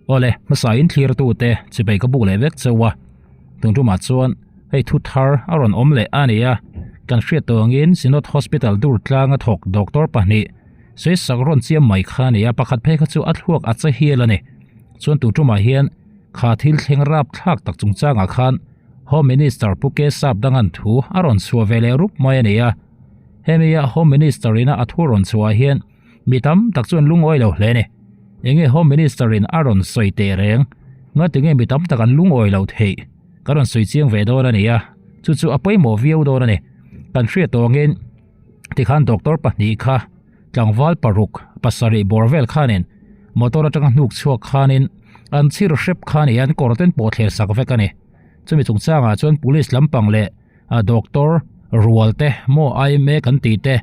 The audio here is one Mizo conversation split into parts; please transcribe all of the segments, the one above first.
Awle, hmasa in thlir tute chibai ka buk leh vek chauh a, tun tumah chuan hei thu thar a rawn awm leh a ni a, kan hriat tawh angin Synod Hospital dur tlanga thawk doctor pahnih sawisak rawn chiam mai kha a ni a, pakhat phei kha chu a thluak a che hial a ni. Chuan tun tumah hian kha thil thleng rap thlak tak chungchangah khan Home Minister Pu K Sapdangan thu a rawn chhuah ve leh rup mai a ni a, hemi a Home Minister ina a thu rawn chhuah hian Mi tam tak chuan lungawi lo hle a ni. Enge Home Minister in a rawn sawi teh reng? Ngatinge mi tam tak an lungawi lo theih? Ka rawn sawi chiang ve dawn a ni a, chu chu a pawimawh viau dawn a ni. Kan hriat tawngin tikhan doctor pahnih kha tlangval paruk pasarih bawr vel khanin motor atanga hnuk chhuak khanin an chhir hrep kha a ni a, an kawr ten pawh thler sak vek a ni. Chumi chungchangah chuan police lampang leh a doctor rual te maw IMA kan tih te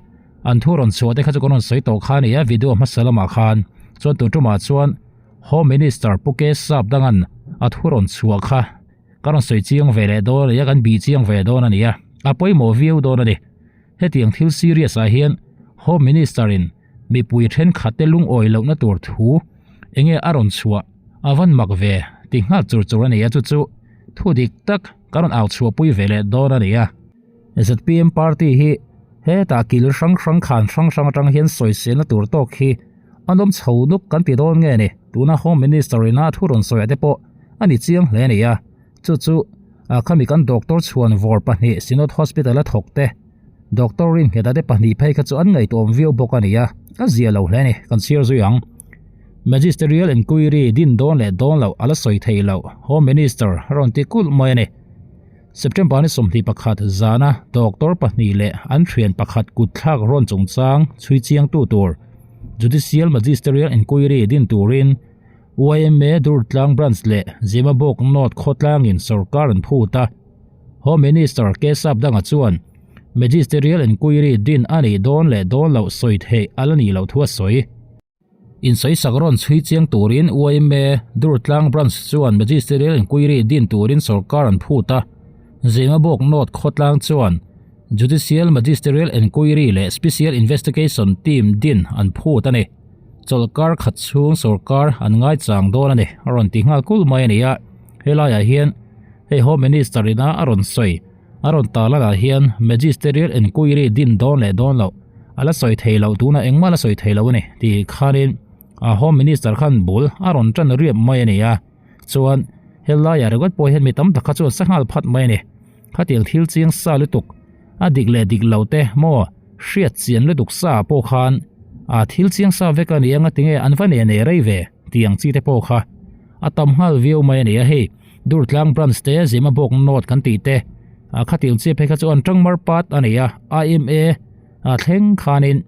an thu rawn chhuah te kha chu kan rawn sawi tawh kha a ni a video hmasa lamah khan chuan tun tumah chuan home minister Pu K Sapdangan a thu rawn chhuah kha ka rawn sawi chiang ve leh dawn a ni a kan bih chiang ve dawn a ni a a pawimawh viau dawn a ni hetiang thil serious ah hian home minister in mipui thenkhat te lungawi lohna tur thu enge a rawn chhuah a van mak ve ti nghal chur chur a ni a chu chu thu dik tak ka rawn au chhuahpui ve leh dawn a ni a. Zpm party hi hetah kil hrang hrang khan hrang hrang atang hian sawiselna tur tawk hi an awm chho nuk kan ti dawn nge ni tuna home minister ina thu rawn sawiah te pawh a ni chiang hle a ni a chu chu khami kan doctor chhuan vawr pahnih Synod hospital a thawk te Doctor Ringheta te pahnih phei kha chu an ngaihtuahawm viau bawk a ni a, a zia lo hle a ni, kan chhiar zui ang. Magisterial Inquiry din dawn leh dawn loh a la sawi thei loh, Home Minister a rawn ti kulh mai a ni. September ni 21 zana doctor pahnih leh an thian pakhat kut thlak rawn chungchang chhui chiangtu tur Judicial Magisterial Inquiry din turin YMA Durtlang Branch leh Zemabawk North khawtlangin sorkar an phut a. Home Minister K Sapdanga chuan Magisterial Inquiry din a nih dawn leh dawn loh sawi theih a la nih loh thu a sawi. Insawisak rawn chhui chiang turin YMA Durtlang Branch chuan Magisterial Inquiry din turin sorkar an phut a. Zemabawk North khawtlang chuan Judicial Magisterial Inquiry leh Special Investigation Team din an phut a ni. Chawlhkar khat chhung sorkar an ngaichang dawn a ni, a rawn ti nghal kulh mai a ni a. Helaiah hian hei Home Minister ina a rawn sawi, a rawn tarlanah hian Magisterial Enquiry din dawn leh dawn loh a la sawi thei loh, tunah engmah a la sawi thei lo a ni tih khanin a Home Minister khan bul a rawn tan riap mai a ni a. Chuan helaiah ringawt pawh hian mi tam tak kha chuan sanghal phat mai a ni. Khatiang thil chiang sa lutuk a dik leh dik lo te maw hriat chian lutuk sa pawh khan a thil chiang sa vek a ni anga tinge an va nen ei rei ve tih ang chi te pawh kha a tam nghal viau mai a ni a hei Durtlang branch te Zemabawk North kan tih te a khatiang chi phei kha chu an tang mar pat a ni a IMA a thleng khanin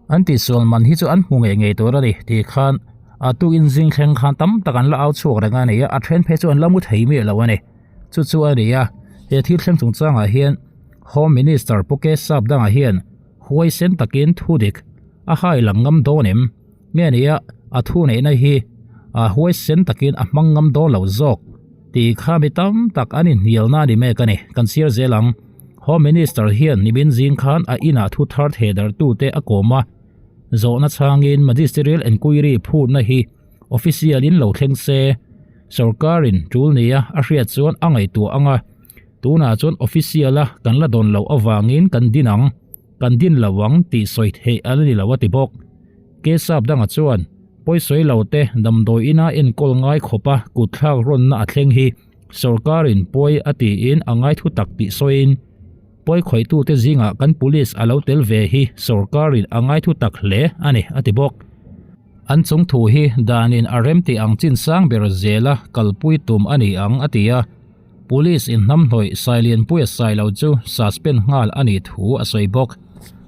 An tihsual man hi chu an hmu ngei ngei tur a ni tih khan a tukin zing thleng khan tam tak an la au chhuak reng a ni a, a then phei chu an la mu thei miah lo a ni. Chu chu a ni a, he thil thleng chungchangah hian Home Minister Pu K Sapdanga hian huaisen takin thu dik a hai lang ngam dawn em? Nge ni a, a thu neihna hi a huaisen takin a hmang ngam dawn lo zawk tih kha mi tam tak an inhnialna a ni mek a ni, kan chhiar zel ang. Home Minister hian nimin zing khan a inah thu thar thehdarhtute a kawm a, zawhna chhangin Magisterial Enquiry phutna hi official in lo thleng se, sorkarin tul nia a hriat chuan a ngaihtuah ang a, tunah chuan official a kan la dawn loh avangin kan din ang, kan din lo ang tih sawi theih a la ni lo a ti bawk. Kesap danga chuan pawisawi lo te damdawi ina enkawl ngai khawpa kutthlak rawnna a thleng hi Sorkarin pawi a tiin a ngai thu tak tih sawiin, pawi khawihtute zingah kan police a lo tel ve hi sorkarin a ngai thu tak hle a ni, a ti bawk. An chung thu hi danin a rem tih ang chin sang ber zela kalpui tum a ni ang, a ti a. Police inhnamhnawih Sailianpuia Sailo chu suspend nghal a nih thu a sawi bawk.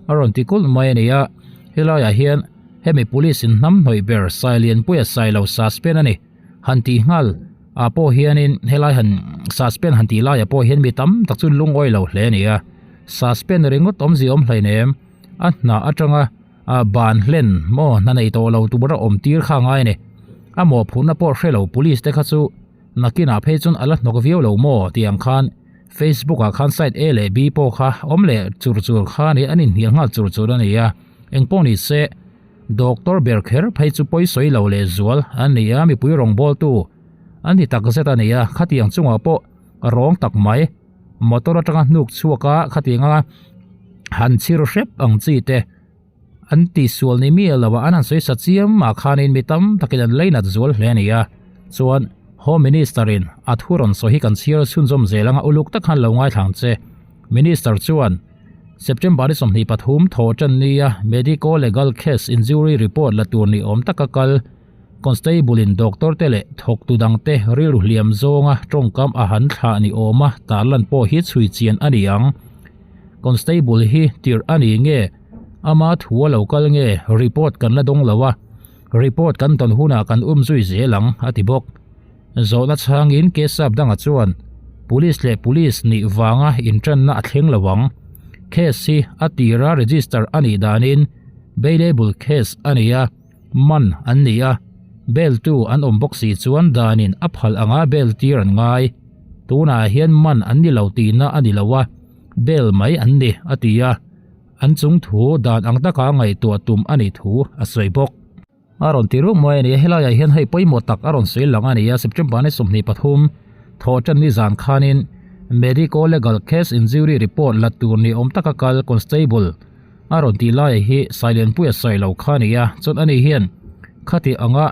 A rawn ti kulh mai a ni a, helaiah hian hemi police inhnamhnawih ber Sailianpuia Sailo suspend a ni. Han tih nghal ah pawh hianin helai han suspend han tih laiah pawh hian mi tam tak chu lungawi lo hle a ni a, suspend ringawt awmzia awm hleinem a hna atanga ah ban hlen maw hna nei tawh lo tur a awm tir kha ngai a ni, a mawhphurhna pawh hre lo police te kha chu nakinah phei chuan a la hnawk viau lo maw tih ang khan facebook ah khan side A leh B pawh kha awm leh chur chur kha a ni an inhnial nghal chur chur a ni a, engpawh ni se. Doctor ber kher phei chu pawi sawi lo leh zual an ni a, mipui rawngbawltu an ni takzet a ni a, khatiang chungah pawh rawng tak mai motor atanga hnuk chhuak a khatianga han chhir hrep ang chi te an tihsual ni miah lo a, an han sawi sa chiam mah khanin mi tam takin an leinat zual hle a ni a, chuan Home Minister in a thu rawn sawi hi kan chhiar chhunzawm zel anga uluk tak khan lo ngaithlang che. Minister chuan September ni 23 thaw tan nia Medico Legal Case Injury Report la tur ni awm taka kal Constable in doctor te leh thawktu dangte rilru hliam zawnga tawngkam a han thlah ni awma tarlan pawh hi chhui chian a ni ang. Constable hi tirh a ni nge ama thu a lo kal nge report kan la dawng lo a, report kan tawn hunah kan um zui zel ang a ti bawk. Zawhna chhangin Kesap danga chuan Police leh Police nih vanga intranna a thleng lo ang. Case hi a tira register a nih danin bailable case a ni a, man an ni a, bail tu an awm bawk si chuan danin a phal anga bail tir an ngai. Tunah hian man an ni lo tihna a ni lo a, bail mai an ni, a ti a. An chung thu dan ang taka ngaihtuah tum a nih thu a sawi bawk. A rawn ti ruk mai a ni a, helaiah hian hei pawimawh tak a rawn sawi lang a ni a, September ni 23 thawh tan ni zan khanin Medico Legal Case Injury Report la tur ni awm taka kal Constable a rawn tih laiah hi Sailenpuia sawi lo kha a ni a, chuan ani hian khati anga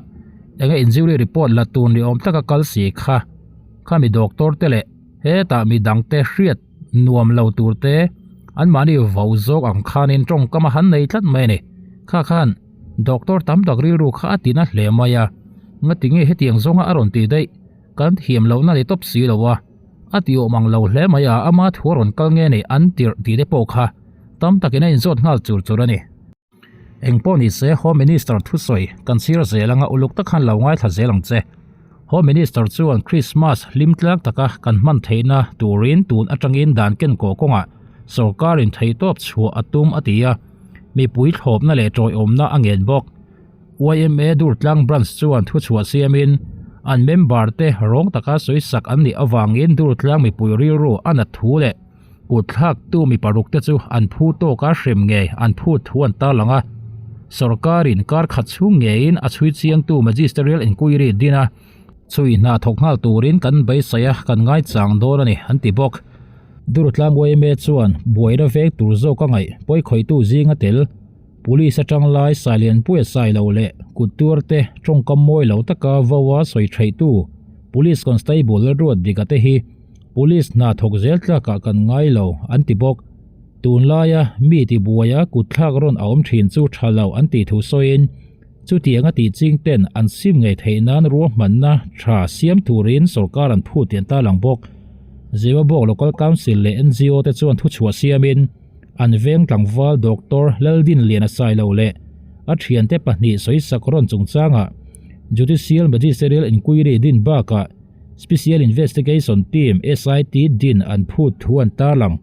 enge injury report la tur ni awm taka kal si kha khami doctor te leh hetah midangte hriat nuam lo tur te anmahni vo zawk ang khanin tawngkam a han nei tlat mai a ni, kha khan. Doctor tam tak rilru kha a tina hle mai a, ngatinge hetiang zawnga a rawn tih daih, kan thiam lohna ni tawp si lo a, a ti awm ang lo hle mai a, ama thu a rawn kal nge nei an tirh tih te pawh kha tam takin a inzawt nghal chur chur a ni. Engpawh ni se Home Minister thusawi kan chhir zel anga uluk tak khan lo ngaithla zel ang che. Home Minister chuan Christmas hlim tlak taka kan hman theihna turin tun atangin dan ken kawh kawngah sorkarin theihtawp chhuah a tum a ti a, mipui thlawpna leh tawiawmna a ngen bawk. Yma Durtlang Branch chuan thuchhuah siamin an member te rawng taka sawisak an nih avangin Durtlang mipui rilru a nat thu leh kutthlaktu mi paruk te chu an phu tawka hrem ngei an phut thu an tarlang a. Sorkarin kar khat chhung ngeiin a chhui chiangtu Magisterial Inquiry din a, chhui hna thawk nghal turin kan beisei a, kan ngaichang dawn a ni, an ti bawk. Durtlang yma chuan buaina vek tur zawk a ngaih pawikhawitu zinga tel Police atang lai Sailianpuia sai lo leh kut tuar te tawngkam mawi lo taka vo a sawi theihtu Police Constable Lalruat Dika te hi Police hna thawk zel tlakah kan ngai lo an ti bawk. Tunlaia mi tibuaia kutthlak rawn a awm thin chu tha lo an tih thu sawiin chutianga tih ching ten an sim ngei theih nan ruahmanna tha siam turin sorkar an phut tih an tarlang bawk. Zimabawk Local Council leh ngo te chuan thuchhuah siamin an veng tlangval Doctor Laldinliana Sailo leh a thiante pahnih sawisak rawn chungchangah Judicial Magisterial Inquiry din bakah Special Investigation Team, SIT, din an phut thu an tarlang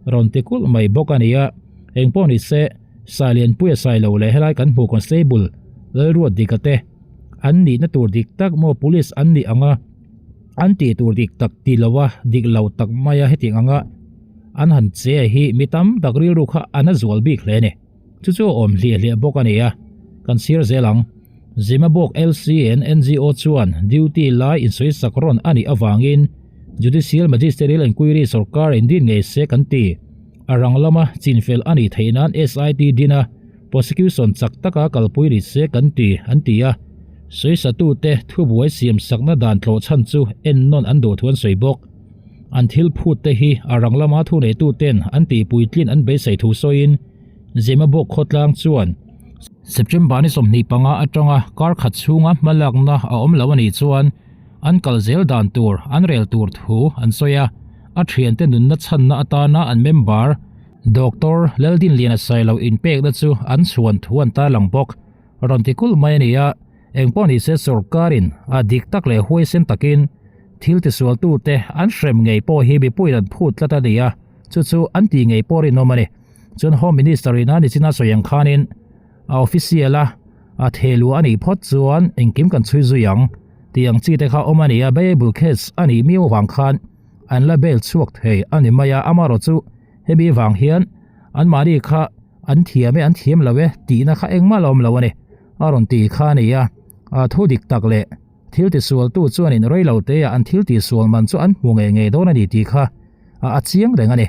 rawn ti kulh mai bawk a ni a. Engpawh ni se, Sailianpuia Sailo leh helai kan hmuh Constable Lalruat Dika te an nihna tur dik tak maw Police an nih anga an tih tur dik tak ti lo a, dik lo tak maia hetiang anga an han che hi mi tam tak rilru kha a na zual bik hle a ni. Chu chu a awm hliah hliah bawk a ni a, kan sir zel ang. Zimabawk LCN ngo chuan duty lai insawisak rawn a nih avangin Judicial Magisterial Inquiry sorkar in din ngei se kan ti. A rang lama chinfel a nih theih nan SIT din a, prosecution chak taka kalpui ni se kan ti, an ti a. Sawisatute thubuai siamsakna dan tlawh chhan chu ennawn an duh thu an sawi bawk. An thil phut te hi a rang lama thuneituten an tihpuitlin an beisei thu sawiin Zemabawk khawtlang chuan September ni 25 atanga kar khat chhunga hmalakna a awm lo a nih chuan an kal zel dan tur an rel tur thu an sawi a, a thiante nunna chhanna atana an member Doctor Laldinliana Sailo inpekna chu an chhuan thu an tarlang bawk. Rawn ti kulh mai a ni a, engpawh ni se sorkarin a dik tak leh huaisen takin thil tisualtute an hrem ngei pawh hi mipuiin an phut tlat a ni a, chu chu an tih ngei pawh rinawm a ni. Chuan Home Minister ina nichina sawi ang khanin a official a a thehluah a nih phawt chuan engkim kan chhui zui ang tih ang chi te kha awm a ni a, bailable case a nih miau avang khan an la bail chhuak thei a ni mai a, amaherawhchu hemi vang hian anmahni kha an thiam e an thiam lo e tihna kha engmah la awm lo a ni. A rawn ti kha a ni a, a thu dik tak leh thil tisualtu chuanin reilo teah an thil tihsual man chu an hmu ngei ngei dawn a ni tih kha a chiang reng a ni.